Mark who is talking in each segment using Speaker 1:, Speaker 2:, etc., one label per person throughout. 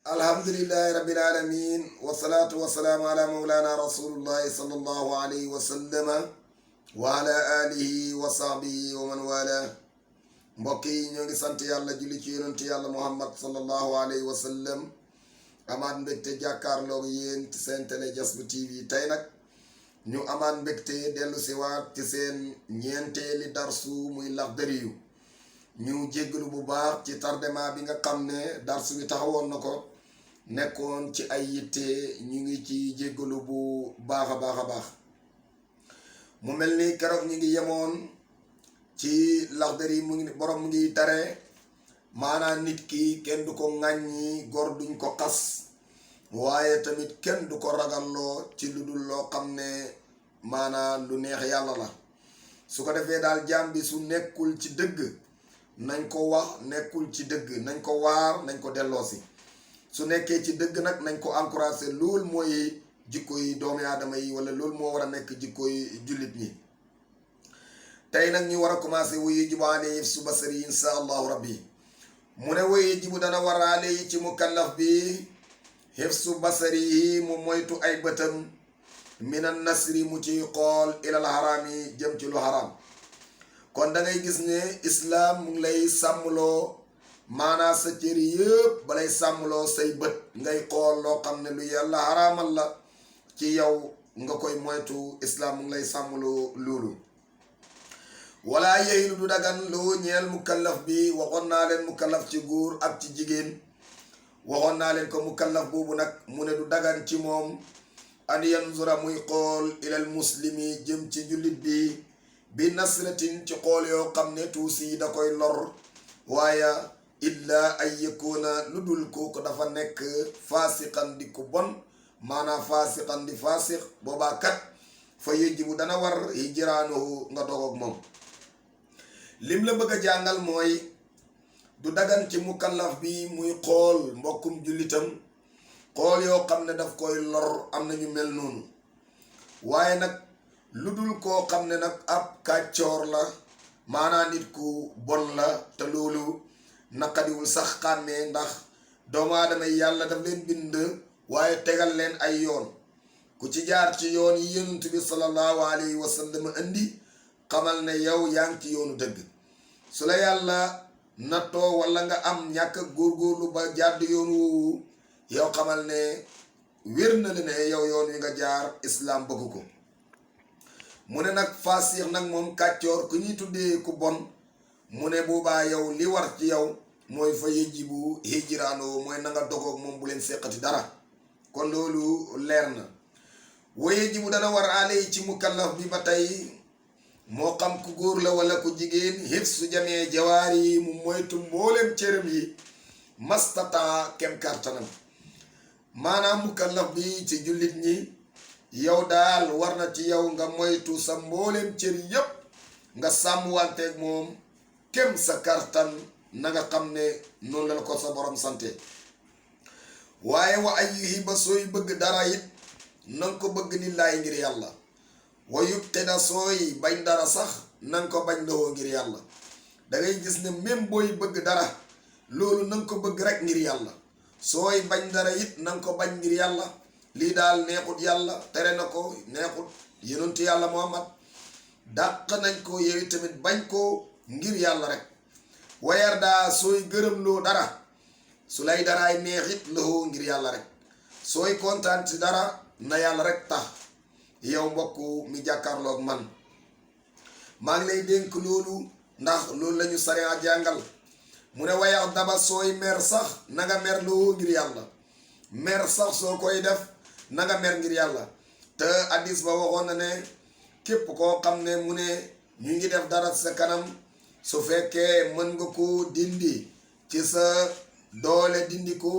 Speaker 1: alhamdulillahi rabbil alamin wasalaatu wasalaamu ala mawlana rasulullahi sallallahu alayhi wa sallama wa ala alihi wa sahbihi wa man wala. mbokk yi ñoo ngi sant yàlla julli ci yonentu yàlla muhammad sallallahu alayhi wa sallam. amaat mbégte jàkkaarloog yéen ci seen télé Jazboul TV tey nag ñu amaat mbégte dellu si waat ci seen ñeenteeli darsu muy Laxdariyu. ñu jéggalu bu baax ci tardement bi nga xam ne darsu bi taxawoon na ko nekkoon ci ay yitte ñu ngi ci jéggalu bu baax a baax mu mel ni keroog ñu ngi yemoon ci Laxdari mu ngi borom mu ngi tare maanaam nit ki kenn du ko ŋàññi góor duñ ko xas waaye tamit kenn du ko ragalloo ci lu dul loo xam ne maanaam lu neex yàlla la. su ko defee daal jaam bi su nekkul ci dëgg nañ ko wax, nekkul ci dëgg nañ ko waar, nañ ko delloosi. su nekkee ci dëgg nag nañ ko encouragé. loolu mooy jikko yi doomi aadama yi, wala loolu moo war a nekk jikko yi jullit ñi. tey nag ñu war a commencé wa yajibu alayhi hifzu basari insha allahu rabbi. mu ne wa yajibu dana war alayhi ci mukallaf bi hifzu basari yi mu moytu ay bëtam minan nasri mu ciy xool ilal haram yi jëm ci lu haram. kon da ngay gis ne islaam mu ngi lay sàmmloo maanaa sa cër yëpp balay sàmmloo say bët ngay xool loo xam ne lu yàlla haraamal la ci yow nga koy moytu. islaam mu ngi lay sàmmloo loolu. wala yeylu du dagan loo ñeel mukallaf bi. waxoon naa leen mukallaf ci góor ak ci jigéen. waxoon naa leen ko mukallaf boobu nag mu ne du dagan ci moom an yanzura muy xool ilal muslimi jëm ci jullit bi nasratin ci xool yoo xam ne tuusi da koy lor. waaye illa ay yakuna lu dul kooku dafa nekk faasiqan di ku bon, maanaam faasiqan di faasiq. boobaa kat fa yajibu dana war hijraanuhu nga dogoog moom. lim la bëgg a jàngal mooy du dagan ci mukallaf bi muy xool mbokkum jullitam xool yoo xam ne daf koy lor. am na ñu mel noonu. waaye nag lu dul koo xam ne nag ab kàccoor la, maanaam nit ku bon la, te loolu naqadiwul sax xàmmee, ndax doomu aadama yi yàlla daf leen bind waaye tegal leen ay yoon. ku ci jaar ci yoon yi yonent bi sallallahu alayhi wa sallam indi xamal ne yow yaa ngi ci yoonu dëgg. su la yàlla nattoo wala nga am ñàkk góorgóorlu ba jàdd yoon woowu, yow xamal ne wér na la ne yow yoon wi nga jaar islaam bëgg ko. mu ne nag faasiix nag moom kàccoor ku ñuy tuddee ku bon, mu ne boobaa yow li war ci yow mooy fa yajibu hijraanoo, mooy na nga dogoog moom bu leen seqati dara. kon loolu leer na. wa yajibu dana war alay ci mukallaf bi ba tey moo xam ku góor la wala ku jigéen hifsu jamee jawaar yi mu moytu mboolem cëram yi mastata kem kartanam. maanaam mukallaf bi ci jullit ñi yow daal war na ci yow nga moytu sa mboolem cër yépp nga sàmm wanteeg moom kem sa kartan na nga xam ne noonu la ko sa borom sante. waaye wa ayyuhi ba sooy bëgg dara it nanga ko bëgg lillaahi ngir yàlla. wa yubtida sooy bañ dara sax nanga ko bañ lowoo ngir yàlla. da ngay gis ne même booy bëgg dara loolu nanga ko bëgg rek ngir yàlla. sooy bañ dara it nanga ko bañ ngir yàlla. lii daal neexut yàlla, tere na ko, neexut yonentu yàlla muhammad, dàq nañ ko, yow tamit bañ ko ngir yàlla rek. wayar daa sooy gërëm loo dara su lay daraay neexit lowoo ngir yàlla rek. sooy kontaan ci dara na yàlla rek tax. yow mbokk mi jàkkaarloog man maa ngi lay dénk loolu, ndax loolu lañu sariya jàngal. mu ne wayax daba sooy mer sax na nga mer loo ngir yàlla. mer sax soo koy def na nga mer ngir yàlla. te hadis ba waxoon na ne képp koo xam ne mu ne ñu ngi def dara sa kanam, su fekkee mën nga ko dindi ci sa doole dindi ko,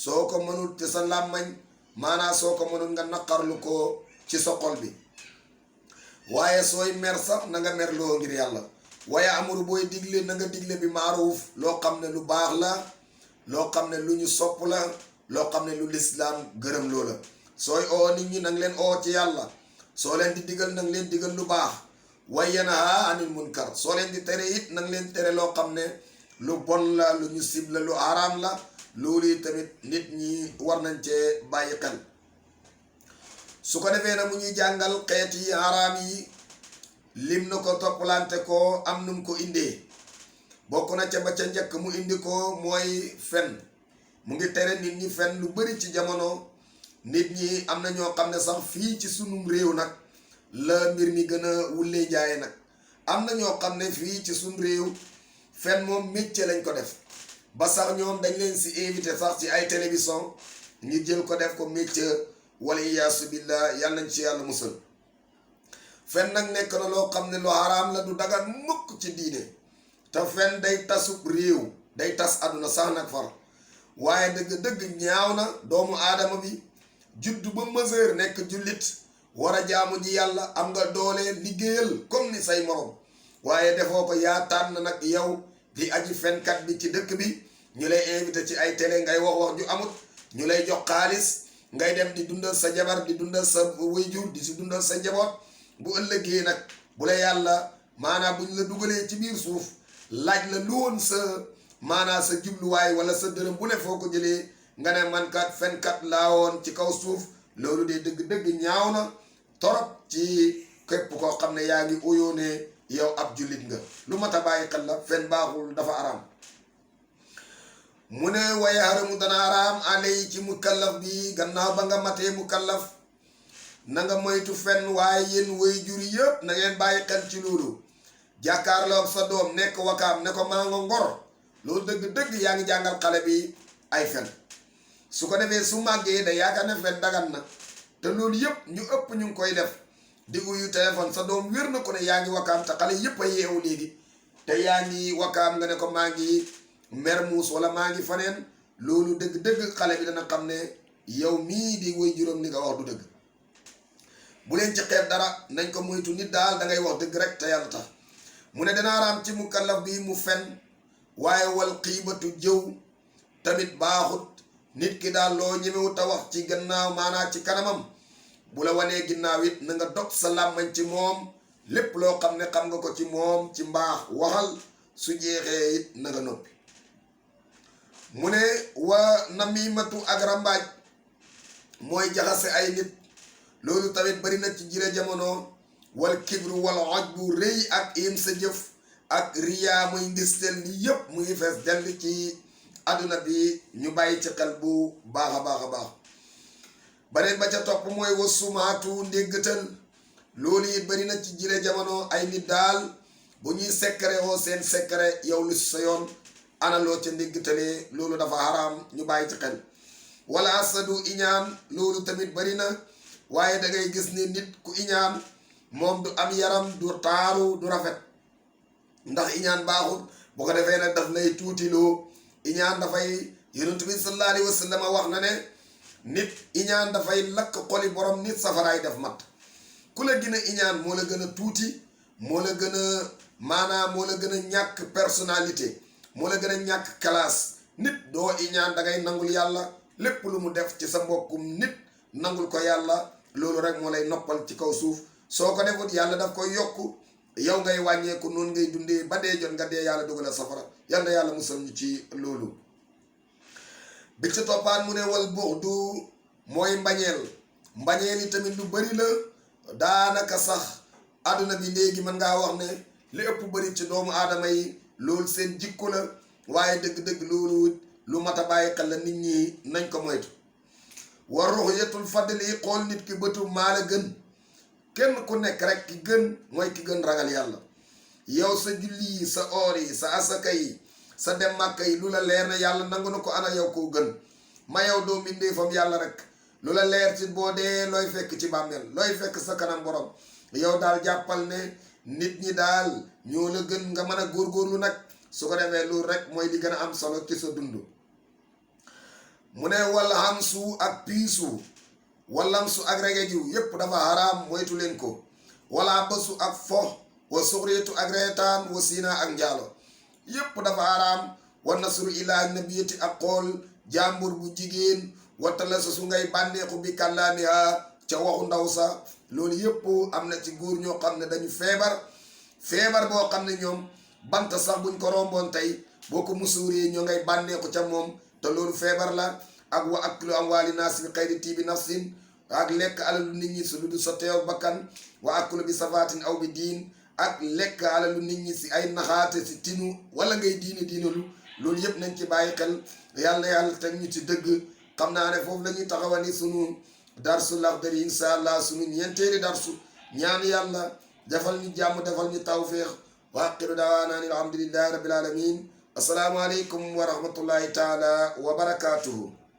Speaker 1: soo ko mënul ci sa làmmañ, maanaam soo ko mënul nga naqarlu ko ci sa xol bi. waaye sooy mer sax na nga mer loo ngir yàlla. waaye amuru booy digle na nga digle bi maaruuf, loo xam ne lu baax la, loo xam ne lu ñu sopp la, loo xam ne lu lislaam gërëm loo la. sooy oo nit ñi nang leen oo ci yàlla. soo leen di digal nang leen digal lu baax. waaye yanha anil munkar soo leen di tere it nang leen tere loo xam ne lu bon la, lu ñu sib la, lu araam la, loolu tamit nit ñi war nañ cee bàyyi xel. su ko defee na mu ñuy jàngal xeet yi haram yi lim na ko toppalante ko am num ko indee. bokk na ca ba ca njëkk mu indi ko mooy fen. mu ngi tere nit ñi fen lu bari ci jamono. nit ñi am na ñoo xam ne sax fii ci sunum réew nag la mbir mi gën a wullee jaaye nag. am na ñoo xam ne fii ci sun réew fen moom métier lañ ko def ba sax ñoom dañ leen si invité sax ci ay télévision ñu jël ko def ko métier wala iyaasu billah yàlla nañ ci yàlla musal. fen nag nekk na loo xam ne lu haram la du dagan mukk ci diine te fen day tasub réew day tas àdduna sax nag far waaye dëgg-dëgg ñaaw na doomu aadama bi juddu ba mesure nekk jullit war a jaamu ji yàlla am nga doole liggéeyal comme ni say morom waaye defoo ko yaa tànn nag yow di aji fenkat bi ci dëkk bi ñu lay invité ci ay télé ngay wax ju amut ñu lay jox xaalis ngay dem di dundal sa jabar di dundal sa waajur di si dundal sa njaboot bu ëllëgee nag bu la yàlla maanaam bu ñu la dugalee ci biir suuf laaj la lu woon sa maanaam sa jubluwaay wala sa dërëm bu ne foo ko jëlee nga ne man kat fenkat laa woon ci kaw suuf loolu de dëgg-dëgg ñaaw na torop ci képp koo xam ne yaa ngi uyoo ne yow ab jullit nga lu mat a bàyyi xel la fen baaxul dafa araam. mu ne waaye haramu dana araam alay ci mukallaf bi gannaaw ba nga matee mukallaf na nga moytu fen waaye yéen way jur yëpp na ngeen bàyyi xel ci loolu. jàkkaarloo sa doom nekk wakaam ne ko maa nga ngor loolu dëgg-dëgg yaa ngi jàngal xale bi ay fen su ko defee su màggee da yaakaar ne fen dagan na te loolu yëpp ñu ëpp ñu ngi koy def di uyu téléphone sa doom wér na ko ne yaa ngi wakaam te xale yëpp a yeewu léegi te yaa ngi wakaam nga ne ko maa ngi Mermoz wala maa ngi faneen loolu dëgg-dëgg xale bi dana xam ne yow mii di woy juróom li nga wax du dëgg. bu leen ci xeeb dara nañ ko moytu nit daal da ngay wax dëgg rek te yàlla tax. mu ne dana araam ci mukallaf bi mu fen waaye wal xiibatu jëw tamit baaxut. nit ki daal loo ñemewut a wax ci gannaaw maanaa ci kanamam bu la wanee ginnaaw it na nga dog sa làmmañ ci moom lépp loo xam ne xam nga ko ci moom ci mbaax waxal su jeexee it na nga noppi. mu ne wa namimatu ak rambaaj mooy jaxase ay nit loolu tamit bari na ci jire jamono. wal kibru wal ojbu rëy ak im sa jëf ak riyaa muy ngistel li yëpp mu ngi fees dell ci àdduna bi ñu bàyyi ci xel bu baax a baax a baax. beneen ba ca topp mooy wasumaatu ndéggatal loolu it bari na ci jile jamono ay nit daal bu ñuy secret woo seen secret yow lu sa yoon analoo ca ndéggatalee loolu dafa haram ñu bàyyi ci xel. wala asadu iñaan loolu tamit bari na waaye da ngay gis ne nit ku iñaan moom du am yaram du taaru du rafet ndax iñaan baaxul bu ko defee nag daf lay tuutiloo. iñaan dafay yonent bi sallallahu alayhi wa sallam wax na ne nit iñaan dafay lakk xoli borom nit safaraay def mat ku la gën a iñaan moo la gën a tuuti moo la gën a maanaam moo la gën a ñàkk personnalité moo la gën a ñàkk classe. nit doo iñaan da ngay nangul yàlla lépp lu mu def ci sa mbokkum nit nangul ko yàlla loolu rek moo lay noppal ci kaw suuf. soo ko defut yàlla daf koy yokk yow ngay wàññeeku noonu ngay dundee ba dee jot nga dee yàlla dugal safara yal na yàlla musal ñu ci loolu. bi ci toppaan mu ne wal buxdu mooy mbañeel yi tamit lu bari la daanaka sax àdduna bi léegi mën ngaa wax ne li ëpp bari ci doomu aadama yi loolu seen jikko la waaye dëgg-dëgg loolu lu mat a bàyyi xel la nit ñi nañ ko moytu. war ruxyatul fadli xool nit ki bëtu maa la gën. kenn ku nekk rek ki gën mooy ki gën ragal yàlla. yow sa julli yi sa oor yi sa asaka yi sa dem màkka yi lu la leer ne yàlla nangu na ko ana yow koo gën ma yow doo mbindee fam yàlla rek lu la leer ci boo dee looy fekk ci bàmmeel looy fekk sa kanam borom yow daal jàppal ne nit ñi daal ñoo la gën nga mën a góorgóorlu nag su ko defee loolu rek mooy li gën a am solo ci sa dund. mu ne wala hamsu ak piisu walam su ak regeju yépp dafa haram moytu leen ko. wala bësu ak fo wa suxreetu ak reetaan wa siina ak njaalo yépp dafa haram. wa nasru ilaa nabiyati ak xool jàmbur bu jigéen watala sa su ngay bànneexu bi kàllaamiha ca waxu ndaw sa loolu yépp am na ci góor ñoo xam ne dañu feebar boo xam ne ñoom bant sax buñ ko romboon tey boo ko musuuree ñoo ngay bànneexu ca moom te loolu feebar la ak wa aklu amwaali naas bi xayri tiibi nafsin ak lekk alalu nit ñi su lu du sotteew bakkan wa aklu bi safaatin aw bi diin ak lekk alalu nit ñi si ay naxaate si tinu wala ngay diinalu loolu yëpp nañ ci bàyyi xel yàlla teg ñu ci dëgg xam naa ne foofu la ñuy taxawani sunu darsu Laxdari insha allah sunu ñeenteeli darsu ñaan yàlla defal ñu jàmm defal ñu tawfiq wa aqiru daawaana an alhamdulillahi rabbil alamin assalaamu aleykum wa rahmatullahi taala wa barakatuhu